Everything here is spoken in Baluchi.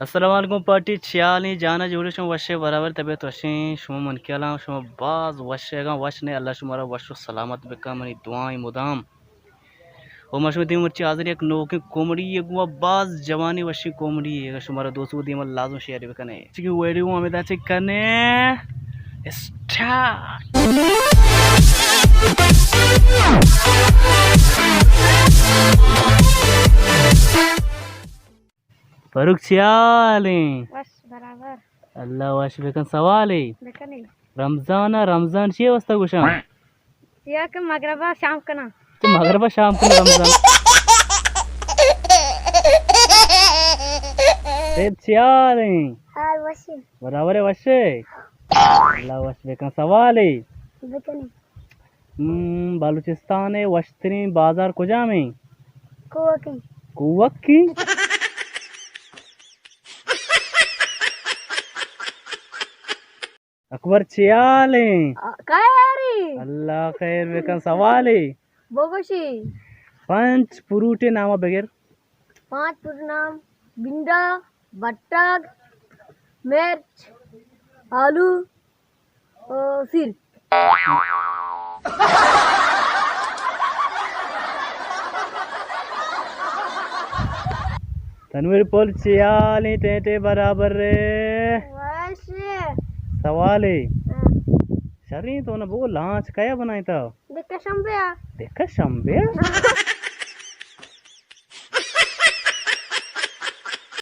السلام علیکم پارٹی، چے حال ایں؟ جانا جوڑے شما؟ وشے برابر، طبیعت وشیں؟ شما من خیالاں شما باز وشے، اگاں وش نے، اللہ شما را وش و سلامت بکن، منی دعائیں مدام۔ و ما شما دیم مرچی حاضر یک نوکیں کامیڈی، یک گوا باز جوانی وشیں کامیڈی، اگر شما را دوست بو دیم لازم شیئر بکنے۔ چکی ویڈیو ہمیدا چک کنے اسٹارٹ۔ فاروق، چے حال ایں؟ وش برابر۔ اللہ وش بکن۔ سوالے؟ بکنے۔ رمضان ءَ رمضان چی واسطہ گوشاں؟ چیا کہ مغرب ءَ شام کناں۔ تو مغرب ءَ شام کناں رمضان۔ سید، چے حال ایں؟ حال وشی۔ برابر ایں، وشے؟ اللہ وش بکن۔ سوالے؟ بکنے۔ ہم، بلوچستان ءِ وشتریں بازار کجام ایں؟ کوک ایں۔ کوک ایں؟ اکبر، چے حال ایں؟ آ، خیر ایں۔ اللہ خیر بکن۔ سوالے؟ بگوشی۔ پنچ فروٹ ءِ نام بگر۔ پنچ فروٹ نام: بنڈا، بٹگ، مرچ، آلو، او، سیر۔ تنویر پل، چے حال ایں؟ ٹیٹے برابر ایں۔ وش۔ سوالے؟ ہاں۔ شریں، تو نہ بگو، لانچ کیا بنائیں تا؟ دکہ شمبے آ۔ دکہ شمبے آ؟